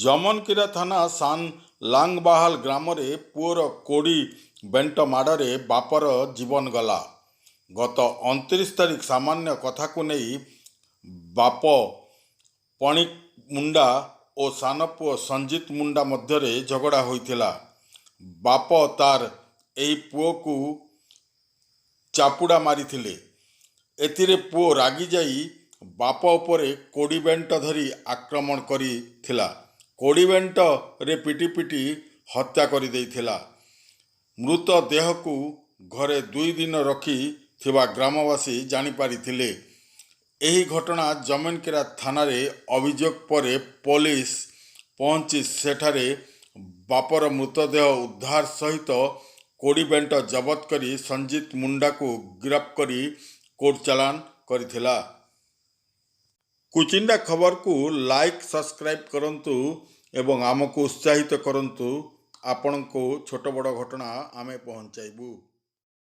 ଜମନକିରା ଥାନା ସାନ ଲାଙ୍ଗବାହାଲ ଗ୍ରାମରେ ପୁଅର କୋଡ଼ି ବେଣ୍ଟ ମାଡ଼ରେ ବାପର ଜୀବନ ଗଲା। ଗତ 29 ତାରିଖ ସାମାନ୍ୟ କଥାକୁ ନେଇ ବାପ ପଣିକ ମୁଣ୍ଡା ଓ ସାନ ପୁଅ ସଞ୍ଜିତ ମୁଣ୍ଡା ମଧ୍ୟରେ ଝଗଡ଼ା ହୋଇଥିଲା। ବାପ ତାର ଏହି ପୁଅକୁ ଚାପୁଡ଼ା ମାରିଥିଲେ। ଏଥିରେ ପୁଅ ରାଗିଯାଇ ବାପ ଉପରେ କୋଡ଼ି ବେଣ୍ଟ ଧରି ଆକ୍ରମଣ କରିଥିଲା। କୋଡ଼ି ବେଣ୍ଟରେ ପିଟି ପିଟି ହତ୍ୟା କରିଦେଇଥିଲା। ମୃତ ଦେହକୁ ଘରେ 2 ଦିନ ରଖିଥିବା ଗ୍ରାମବାସୀ ଜାଣିପାରିଥିଲେ। ଏହି ଘଟଣା ଜମନକିରା ଥାନାରେ ଅଭିଯୋଗ ପରେ ପୋଲିସ ପହଞ୍ଚି ସେଠାରେ ବାପର ମୃତଦେହ ଉଦ୍ଧାର ସହିତ କୋଡ଼ି ବେଣ୍ଟ ଜବତ କରି ସଞ୍ଜିତ ମୁଣ୍ଡାକୁ ଗିରଫ କରି କୋର୍ଟ ଚାଲାଣ କରିଥିଲା। କୁଚିଣ୍ଡା ଖବରକୁ ଲାଇକ୍, ସବସ୍କ୍ରାଇବ୍ କରନ୍ତୁ ଏବଂ ଆମକୁ ଉତ୍ସାହିତ କରନ୍ତୁ। ଆପଣଙ୍କୁ ଛୋଟ ବଡ଼ ଘଟଣା ଆମେ ପହଞ୍ଚାଇବୁ।